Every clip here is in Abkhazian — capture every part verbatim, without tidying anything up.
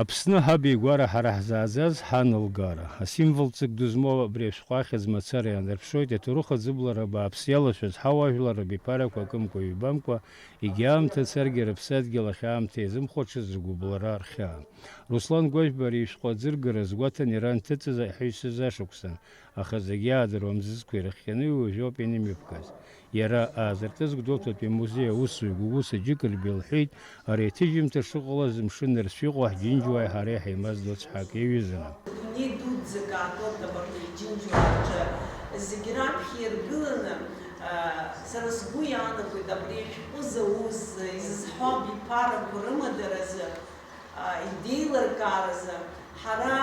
Аԥсны ҳаб игәара ҳара ҳзааӡаз ҳан лгара. Асимвол ҵак ду змоу абри ашәҟәы ахьӡ мацара иаанарԥшуеит, аҭоурых аӡыблара бааԥс иалашәаз ҳауаажәлар рабиԥарақәа акымкәа-ҩбамкәа, егьа аамҭа царгьы рыԥсадгьыл ахь аамҭа иазымхәаҽыз ргәыбылра рхьаа. Руслан Гәажәба ари ишәҟәы аӡыргара азгәаҭан иара анҭыҵыз аҳәисазы ашықәсан, аха зегьы иаадыруа амзызқәа ирыхҟьаны уи уажәоуп ианымҩаԥгаз. Иара аазыртыз Гәдоуҭатәи амузеи аусзуҩ Гәыгәыса Џьыкырбеи лҳәеит, ари аҭыжьымҭа шыҟалаз мшын нарцә иҟоу ҳџьынџьуааи ҳареи ҳаимаздо цҳак иаҩызаны. Дунеи дуӡӡак аатуан абарҭ аџьынџьуаа рҿы. Зегь раԥхьа иргыланы, а, сара сгәы иаанагоит абри ашәҟәы зауз, изызҳауа абиԥарақәа рымадаразы, а, идеилыркааразы ҳара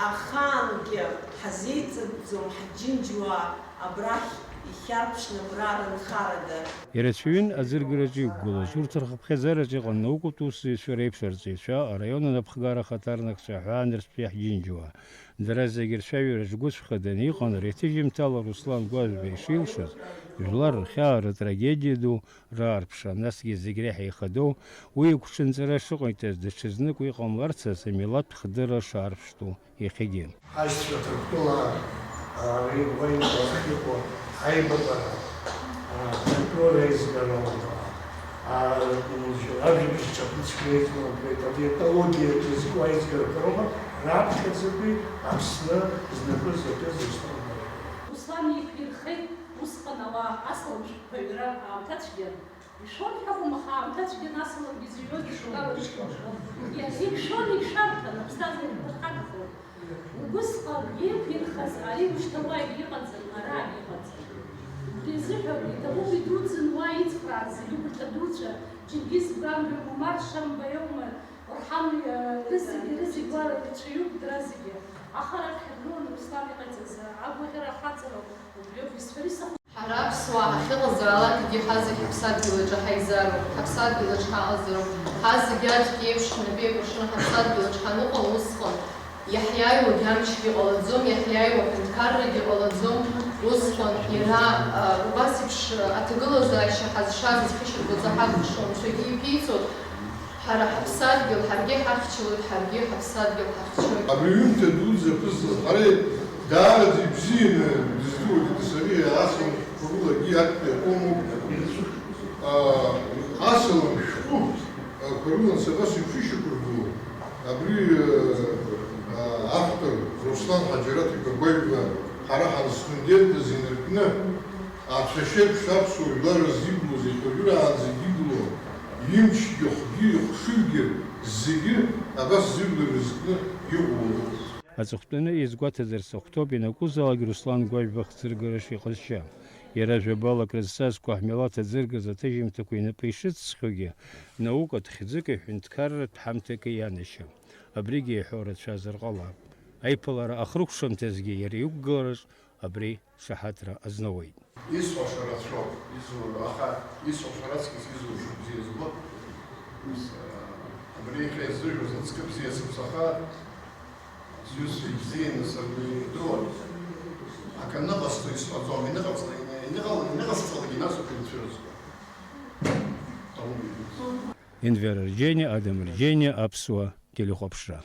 ахаангьы ҳазеиҵыҵӡом ҳџьынџьуаа абрахь ихьарԥшны абра рынхарада. Ирацәаҩын аӡыргараҿы иқәгылоз, урҭ рхыԥхьаӡараҿы иҟан наукатә усзуҩцәа реиԥш арҵаҩцәа, араион анапхгара ахаҭарнакцәа ҳәа аанырцәтәи ҳџьынџьуаа. Дара зегьы рцәажәара ргәыцәхаданы иҟан, ари аҭыжьымҭала Руслан Гәажәба ишилшоз, жәлар рхьаа, ртрагедиа ду, раарԥшра, насгьы зегь реиҳа ихадоу, уи игәҽанҵара шыҟаиҵаз, даҽазнык уи ҟамларц азы амилаҭтә хдырра шаарԥштәу иахьагьы. Ҳашьцәа Ҭырқәтәыла, а, уи уаҩ иҟоу аибабара, а, фольклор аизгароуп, а, а, ажәабжь ҿахәыцқәа еизгоуп, апоетологиатә изку аизгарақәа роума, раԥхьаӡатәи Аԥсны знапы закыз Руслан Гәажәба. Руслан иқәирхеит усҟан ауаа асалам шәҟәқәа аҩра аамҭацәгьа. Ишәон ҳәа акәым, аха аамҭацәгьа насалакгьы зыҩуагьы шьоукала рышьклаԥшуан. Иазеиқәшәон, егьшәарҭан, аԥсҭазаара дырхагахон. Убысҟан иқәирхаз ари ушьҭа уаагьы иҟаӡам, араагьы иҟаӡам. Убри азыҳәа иҭабуп идуӡӡан уа ицхраарц, зегьы убарҭ адуцәа, Џьынгиз Гәамбиа, Омар Шамба иоума, Орҳан, э, рызегьы, рызегь уа рацәаҩуп дара зегьы. Аха раԥхьа дгыланы Руслан иҟаиҵаз агәаӷьра ахаҵара убриоуп исҳәар исҭаху. Ҳара аԥсуаа ҳахьыҟазаалакгьы ҳазегь ҳаԥсадгьыл аҿы ҳаизароуп, ҳаԥсадгьыл аҿы ҳаҟазароуп, ҳазегь аӡәк еиԥш ҳнапы еикәыршаны ҳаԥсадгьыл аҿы ҳаныҟало усҟан, иаҳиааиуагь амчгьы ҟалаӡом, иаҳиааиуа аҳәынҭқаррагьы ҟалаӡом, усҟан иара, а, убас еиԥш аҭагылазаашьа ҳазшаз зхьышьаргәаҵа ҳакәыхшоу анцәагьы иԥиҵоит. Ҳара ҳаԥсадгьыл, ҳаргьы ҳахьчалоит, ҳаргьы ҳаԥсадгьыл ҳахьчоит. Абри ҩымҭа дуӡӡа ԥызҵаз ҳара даараӡа ибзианы дыздыруеит, дасариа асалам шәҟәқәа рылагьы актәи акомоуп. А, асалам шәҟәқәа рылан са абас еиԥш ишьақәыргылоу. Абри, а, автор Руслан Ҳаџьараҭ-иԥа Гәажәба ҳара ҳастудентыз инаркны, Ацәашьеиԥш аԥсуа жәлар рзы иблуз, иҳәажәыраанӡагь иблуа, имчгьы, ихәгьы, ихәшыҩгьы зегьы абас зыжәлар ирызкны иҟоуп. Аҵыхәтәаны иазгәаҭазар сыхәҭоуп, ианакәызаалак Руслан Гәажәба хӡыргара шиҟазшьа. Иара жәабалак рызҵазкуа ҳмилаҭ аӡыргаз аҭыжьымҭақәа инапы ишыҵсхьоугьы, наукатә хьӡыки ҳәынҭқарратә ҳамҭаки ианашьа. Абригьы иҳәо рацәазар ҟалап. Аиԥылара ахыркәшамҭазгьы иара иқәгылараҿ абри шаҳаҭра азноуеит. Исҳәаша рацәоуп изуро, аха исҳәаша раҵкыс изуша бзиа збоит. Абри иахьа изыжәыз аҵкы бзиа сыԥсаха, сҩызцәа ибзианы сырдыруан. Акы аныҟасҵо исҳәаӡом, иныҟаҵ-, иныҟал-, иныҟасҵалакгьы нас уқәымцәырызго. Таумыжәыз. Енвер Арџьениа, Адам Арџьениа, Аԥсуа телехәаԥшра.